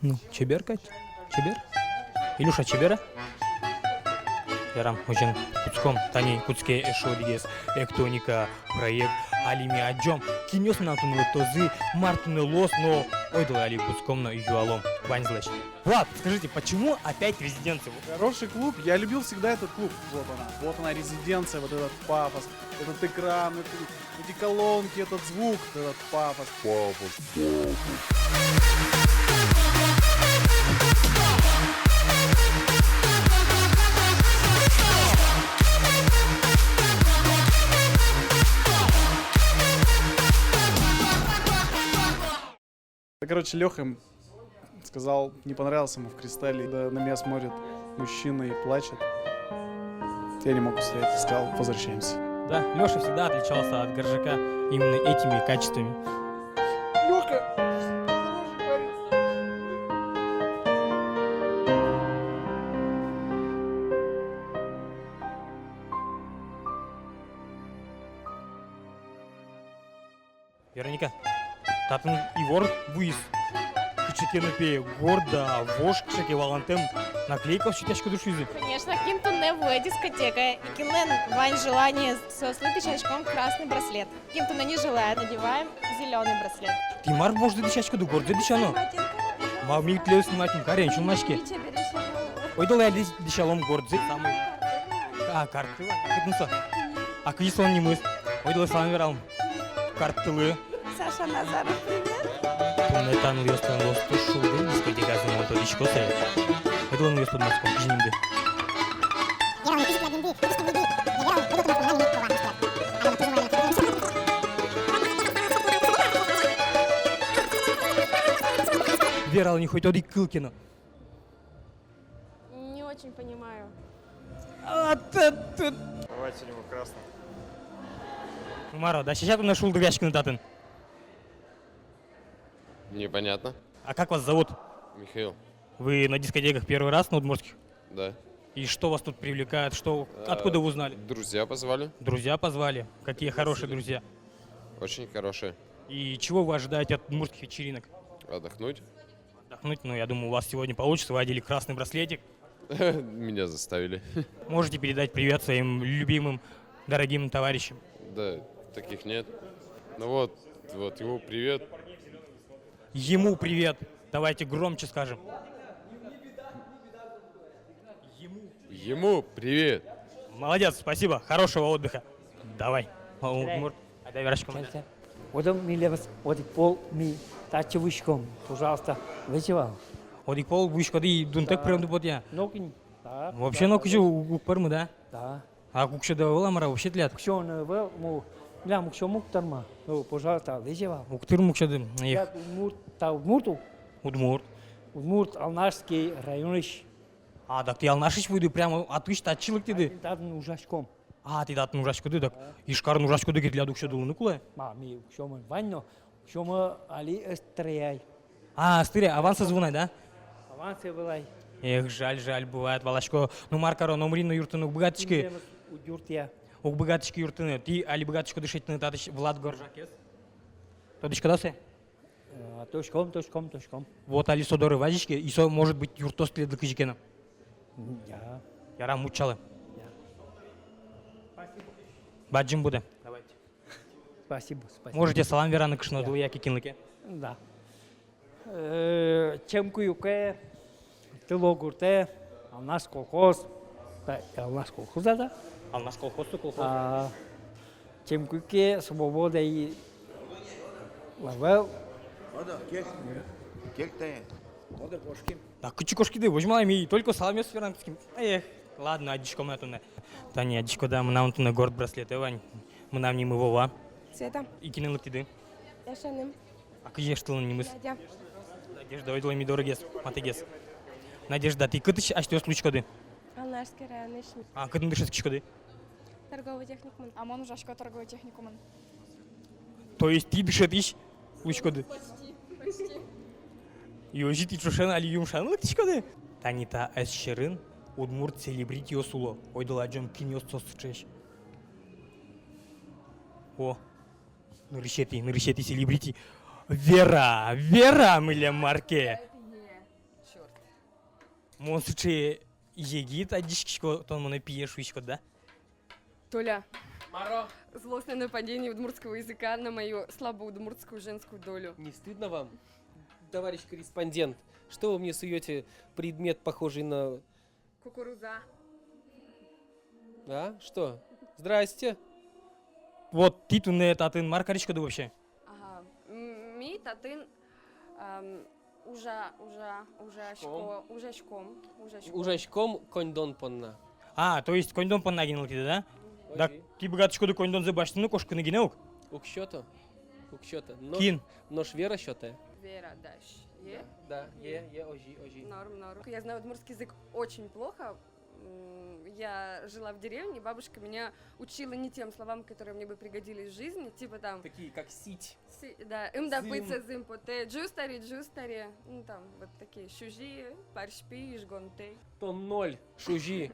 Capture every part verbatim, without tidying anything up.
Ну, чебер кадь, чебер. Илюша, чебер-а? Ярам, озьыен, кутском, тани кутске эшшо одӥгез «Эктоника» проект. Али ми адӟом, кинъёс мынам туннэ лыктозы, мар туннэ луоз, но ойдолэ али кутском но юалом ваньзылэсь. Влад, скажите, почему опять Резиденция? Хороший клуб, я любил всегда этот клуб. Вот она, вот она, Резиденция, вот этот пафос, этот экран, эти, эти колонки, этот звук, этот пафос. Пафос, пафос. Короче, Лёха им сказал, не понравился ему в «Кристалле». Да, на меня смотрит мужчина и плачет. Я не мог устоять и сказал: «Возвращаемся». Да, Лёша всегда отличался от Горжака именно этими качествами. Лёха! Вероника, татын ивор вуиз. Кыӵе ке но, пе, горд да вож, кыӵе ке валантэм наклейкаос сётъяськоды шуизы. Конечно, кин туннэ вуэ дискотекае, и кинлэн вань желание, соослы дӥсяськом красный браслет. Кин туннэ не желает, надеваем зелёный браслет. Тӥ мар вожзэ дӥсяськоды, гордзэ дӥсяно? Ма, ми тӥледлы снимать карем, сюлмаське. Ойдолэ али дӥсялом гордзэ, самый. А, карты. Кытын со? А кызьы солэн нимыз? Ойдолэ салам вералом. Карттылы. Саша Назаров, привет. Туннэ та нылъёслэн луоз туж шулдыр дискотеказы, мон тодӥсько сое. Ойдолэ нылъёс тодматско, кызьы нимды. Вералэ ни хоть одӥг кыл ке но. Не очень понимаю. А, ты, ты. Давайте ему красный. Ну, мар-о, дасяськод-а туннэ шулдыръяськыны татын? Непонятно. А как вас зовут? Михаил. Вы на дискотеках первый раз, на удмуртских? Да. И что вас тут привлекает? Что, э, откуда вы узнали? Друзья позвали. Друзья позвали? Какие хорошие друзья. Очень хорошие. И чего вы ожидаете от удмуртских вечеринок? Отдохнуть. Отдохнуть? Ну, я думаю, у вас сегодня получится. Вы одели красный браслетик. Меня заставили. Можете передать привет своим любимым, дорогим товарищам? Да, таких нет. Ну вот, вот ему привет. Ему привет. Давайте громче скажем. Ему. Ему привет. Молодец, спасибо. Хорошего отдыха. Давай. Удмурт. Айда вераськом. Чайся. Одӥг милемыз, одӥг пол ми татчы вуиськом, пожалуйста, лэзё вал. Одӥг пол вуиськоды и дунтэк пырем потэ-а? Нокин. Да. Вообще нокызьы уг пӧрмы, да? Да. А уксёды ӧвӧл-а, мар-а, вообще тӥляд? Уксё но ӧвӧл, му, милям уксёмы уг тырмы. Ну, пожалуйста, лэзё вал. Уг тырмы уксёды. Эх. Я удмурт, та удмурт у? Удмурт. Удмурт, Алнашский районысь. А, так тӥ Алнашысь вуиды, прямо отысь татчы лыктӥды? Татын ужаськом. А, тӥ татын ужаськоды, так. А. Ижкарын ужаськоды ке, тӥляд уксёды луыны кулэ. Ма, ми уксёмы вань но, уксёмы али ӧз тыры ай. А, ӧз тыры, авансэз вуын ай, да? Авансэз вуын ай. Эх, жаль, жаль, бывает, валасько. Ну, мар каро, номырин но юрттыны уг быгатӥськы. Уг юртты-а? Уг быгатӥськы юрттыны. Тӥ али быгатӥськоды шедьтыны татысь Влад Горжакез? Тодӥськоды-а сое? Э, тодӥськом, тодӥськом, тодӥськом. Вот али со доры вазиське, и со, может быть, юрттоз тӥледлы кызьы ке но. М, я. Ярам, утчалэ. Я. Бадӟым будэ. Давайте. Спасибо, спасибо. Можете салам вераны кышнолы яке кинлы ке. Да. Э, Чемкуюке, Тылогуртэ, Алнаш колхоз. Да, Алнаш колхоз, да, да? Алнаш колхоз, со колхоз. А, Чемкуюке, Свобода и Лавел. Одо кек, кек тае. Одо кошким. Да кытчы кошкиды, возьмалэ, ми только саламъёс вераны кутским. Эх, ладно, адӟиськом на туннэ. Тани адӟиськоды-а, мынам туннэ горд браслетэ вань. Мынам нимы Вова. Света. И кинэн лыктӥды? Эшеным. А кызьы эштылэн нимыз? Надя. Надежда, ойдолэ ми дорыгес, матыгес. Надежда, тӥ кытысь асьтэос луиськоды? Алнашский районысь. А кытын дышетскиськоды? Торговый техникумын. А мон ужасько торговый техникумын. То есть тӥ дышетӥсь луиськоды? Почти, почти. И озьы тӥ ӵошен али юмшаны лыктӥськоды? Тани та ӧс сьӧрын удмурт селебритиос уло. Ойдолэ адӟом, кинъёс соос сыӵеесь. О. Нырысетӥ, нырысетӥ селебрити. Вера, Вера, милям марке. Мон сыӵе егит, адӟиськисько, тон монэ пие шуиськод, да? Толя. Маро. Злостное нападение удмуртского языка на мою слабоудмуртскую женскую долю. Не стыдно вам, товарищ корреспондент? Что вы мне суёте предмет, похожий на... Кукуруза. А? Что? Здрасте. Вот тӥ туннэ татын мар кариськоды вообще? Ага. М, ми татын, ам, ужа, ужа, ужасько-, ужаськом, ужаськом. Ужаськом коньдон понна. А, то есть коньдон понна гинэ лыктӥды, да? Озьы. Так тӥ быгатӥськоды коньдонзэ басьтыны кошкыны гинэ ук? Уг сёто. Уг сёто. Нош, кин? Нош Вера сётэ. Вера, да, щ-, е? Да, да, е, е, озьы, озьы. Норм, норм. Я знаю удмуртский язык очень плохо. М, я жила в деревне, бабушка меня учила не тем словам, которые мне бы пригодились в жизни, типа там... Такие, как сить. Си-, да, ымда пыдса, зым потэ, ӝуз таре, ӝуз таре. Ну, там, вот такие, сюзи, парсь пи, ижгонтэ. Тон ноль, сюзи.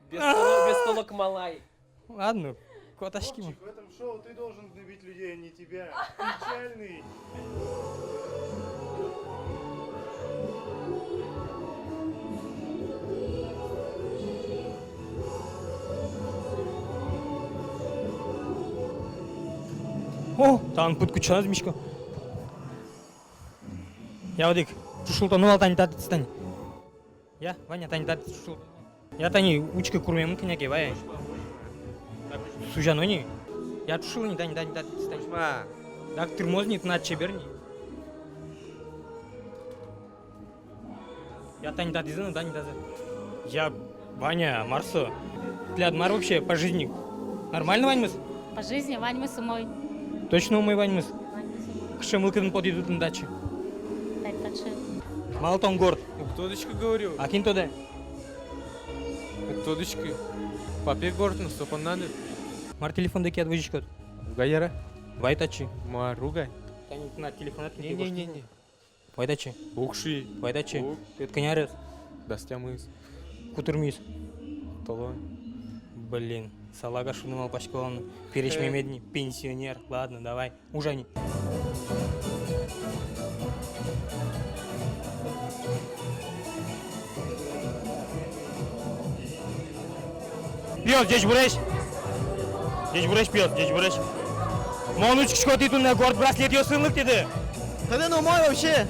Бестоло-, бестолок малай. Ладно, котаськимы. Вовчик, в этом шоу ты должен гнобить людей, а не тебя. Печальный. О, тани пыд кутчано, зӥмисько. Я одӥг ӵушылтоно вал тани татысь тани. Я, Ваня, тани татысь ӵушылтоно. Я, тани учкы, курмемын кӧня ке, вай. Сузяно ни. Я, ӵушылы ни, тани, тани татысь тани. Ма. Так тырмоз ни, тынад чебер ни. Я, тани татӥзы но, тани тазы. Я, Ваня, мар со? Тӥляд мар вообще по жизни? Нормально ваньмыз? По жизни ваньмыз умой. Точно умой ваньмыз? Ваньмыз умой. Кыӵе мылкыдын потӥды тӥ татчы? Тани татчы. Малы тон горд? Уг тодӥськы, говорю. А кин тодэ? Уг тодӥськы. Папе горд но, со понна ни. Мар телефондэд кияд возиськод? Уг-а яра? Вай татчы. Мар уг-а? Тани тынад телефонад кин ке гожтӥз. Не, не, не, не. Вай татчы. Уг шуи. Вай татчы. Уг. Тыныд кӧня арес? Дас тямыс. Ку тырмиз? Толон. Блин, салага шуны малпасько вал но. Пересьме мед ни, пенсионер. Ладно, давай. Ужа ни. Пиос, ӟечбуресь! Ӟечбуресь, пиос, ӟечбуресь! Мон учкисько, тӥ туннэ горд браслетъёсын лыктӥды. Татын умой вообще.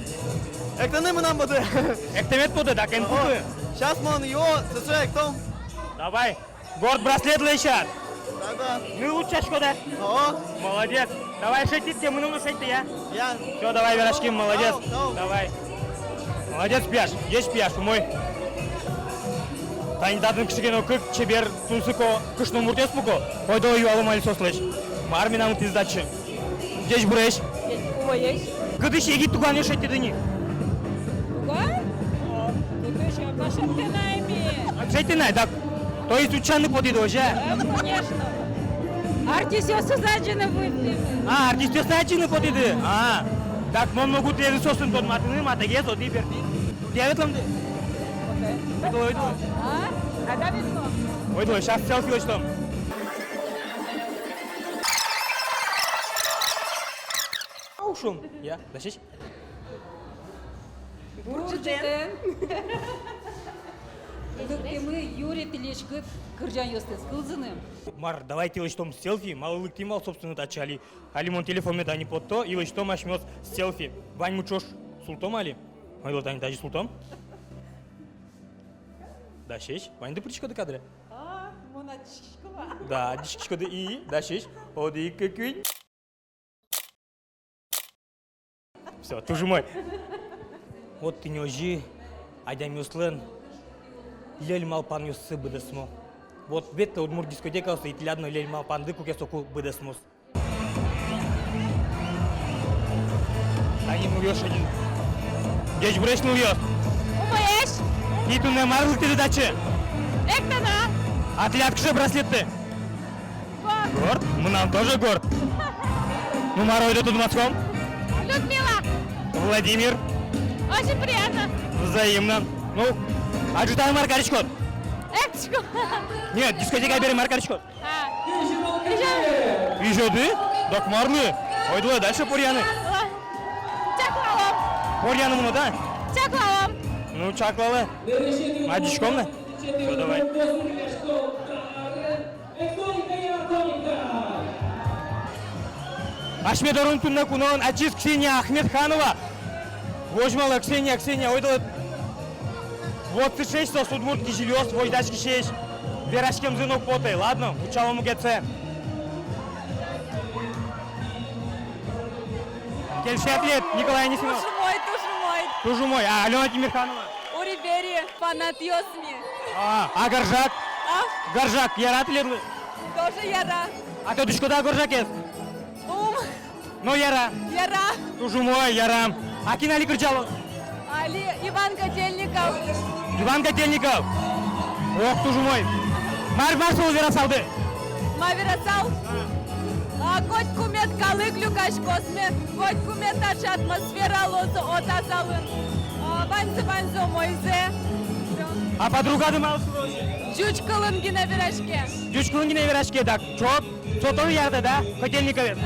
Эктыны мынам потэ. Эктэмед потэ, дак эн пукы. Сейчас мон юо, сыӵе эктом. Давай. Горд браслет лэсьтод. Да, да. Ныл утчаськод-а? О. Молодец. Давай шедьтӥд ке, мыным но шедьты, я? Я. Всё, давай вераським, молодец. Тау, тау. Давай. Молодец, пияш. Ӟеч, пияш, умой. Тани татын кыӵе ке но кык чебер, тунсыко кышномуртъёс пуко. Ойдолэ юалом али соослэсь, мар мынам лыктӥз татчы. Ӟечбуресь. Умоесь. Кытысь егит туганъёс шедьтӥды ни? Туган? О, кытысь, а, шедьтыны ай ми. Шедьтыны ай, так. То есть утчаны потӥды, озьы-а? Э, конечно. Артистъёсты адӟыны потӥды. А, артистъёсты адӟыны потӥды. А, так, мон могу тӥледын соосын тодматыны, матэгес, одӥг, бертӥ. Тӥ ветлэмды? Окей. Ойдолэ, ойдолэ. А? Когда ветлом? Ойдолэ, сейчас селфи лэсьтом. Ушум. Я, дасесь. Бурӟытэн. Лыктӥмы юри тӥлесьтыд кырӟанъёстэс кылзыны. Мар, давайте лэсьтом селфи, малы лыктӥм вал, собственно, татчы али. Али мон телефонме тани потто, и лэсьтом асьмеос селфи. Ваньмы ӵош султом али. Ойдолэ, тани тазьы султом. Дасесь, ваньды пыриськоды кадре. А, мон адӟиськисько вал. Да, адӟиськиськоды и дасесь. Одӥг, кык, куинь. Всё, туж умой. Вот тӥни озьы адямиослэн льӧль малпанъёссы быдэсмо. Вот ветлэ удмурт дискотекаосы, и тӥляд но льӧль малпанды куке соку быдэсмоз. Тани нылъёс шедьтӥзы. Ӟечбуресь, нылъёс! Умоесь! Тӥ туннэ мар лыктӥды татчы? Эктыны. А тӥляд кыӵе браслетты? Горд. Горд? Мынам тоже горд. Ну, мар, ойдо тодматском. Людмила. Владимир. Очень приятно. Взаимно. Ну, а ӝытан мар кариськод? Эктӥсько. Нет, дискотека бере мар кариськод? А. Изё-, изёды? Дак марлы. Ойдолэ дальше поръяны. Ла-, чаклалом. Поръяны мынод-а? Чаклалом. Ну, Ну, чаклалэ. Адӟиськом на. Всё, давай. Асьме дорын туннэ куноын ачиз Ксения Ахмедханова. Возьмалэ, Ксения, Ксения, ойдолэ. Вот сыӵеесь соос, удмурт кизилиос, возьдаськисесь. Вераськемзы но уг потэ, ладно, утчалом мукетсэ. Кельше тӥлед, Николай Анисимов? Туж умой, туж умой. Туж умой. А Алёна Тимирханова? Ури-бери, фанатъёс ми. А, а горжак? А? Горжак яра тӥледлы? Тоже яра. А тодӥськод-а горжакез? Ум. Но яра. Яра. Туж умой, яра. А кин али кырӟалоз? Али Иван Котельников. Иван Котельников. Ох, туж умой. Мар, мар солы верасалды? Ма верасал? А, котьку мед калык люкаськоз мед, котьку мед таӵе атмосфера луоз та залын. А, ваньзы, ваньзы умойзэ. Всё. А подругады мар шуо? Ӟуч кылын гинэ вераське. Ӟуч кылын гинэ вераське, так. Чот. Со тоже яратэ, да? Котельниковез.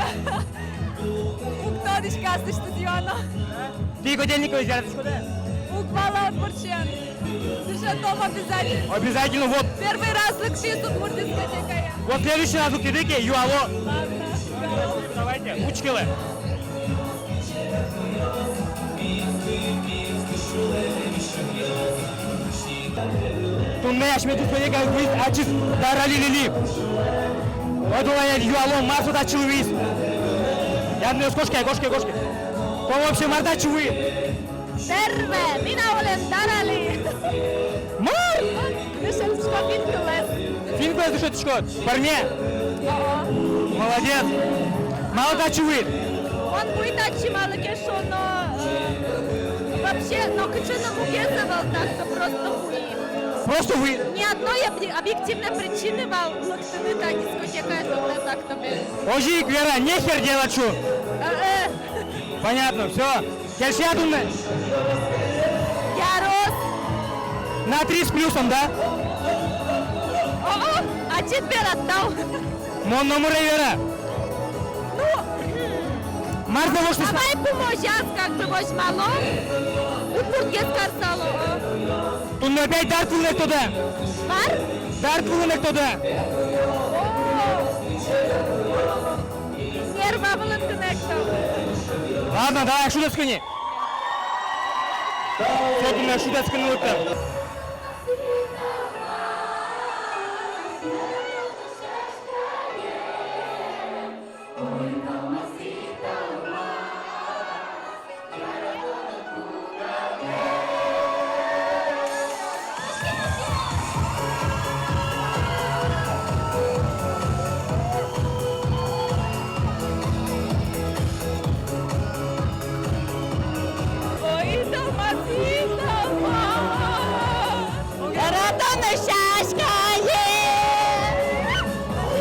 Уг тодӥськы, асьтэос тодо но. Тӥ Котельниковез яратӥськоды-а? Уг вала, удмуртчиен. Дышетом обязательно. Обязательно, вот. Первый раз лыктӥз удмурт дискотекае. Вот следующий раз лыктӥды ке, юало. Ладно. Давайте, учкелэ. Туннэ асьме дискотекае вуиз ачиз Дарали Лили. Ойдолэ ай, юалом, мар со татчы вуиз. Яннэс, кошке, кошке, кошке. Тон вообще мар татчы вуид? Первой, мынам улэм Дарали. Мар? Дышетӥсько финн кылэз. Финн кылэз дышетӥськод? Пӧрме? О-о. Молодец. Малы татчы вуид? Мон вуи татчы малы ке шуоно, э, вообще, но кыӵе но мугез ӧвӧл, так-то просто вуи. Просто вуи? Ни одной объ-, объективной причины вал лыктыны та дискотекае, так-то без. Озьы ик, Вера, нехер делать шу. Э-э. Понятно, всё. Кельше-а туннэ? Ярос. На три с плюсом, да? О-о, ачид берад, тау. Мон номыр ӧй вера. Ну, мар со воштӥське? Давай пумозяз как бы возьмалом. Удмуртгес карсало, а. Туннэ опять дарт вылын эктод-а? Мар? Дарт вылын эктод-а? О. Нерва вылын гинэ эктом. Ладно, давай шутэтскыны. Со туннэ шутэтскыны лыктэ. Ой, Италмас, Италмас. Яратоно сяськае.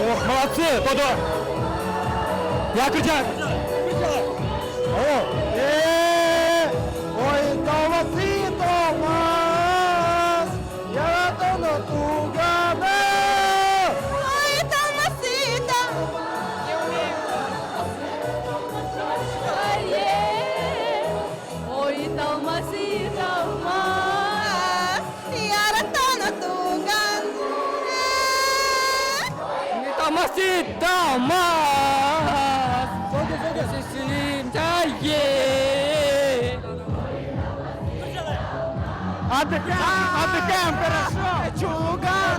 Ох, молодцы, тодо. Я, кырӟа, кырӟа, кырӟа. О, э, ой, Италмас, Италмас, яратоно тугады. Ой, Италмас, Италмас. Ой, Италмас, Италмас, яратоно тугады. Италмас, Италмас. Сыӵе, сыӵе. Сисинтае. Отдыхаем, отдыхаем, хорошо. Чуган.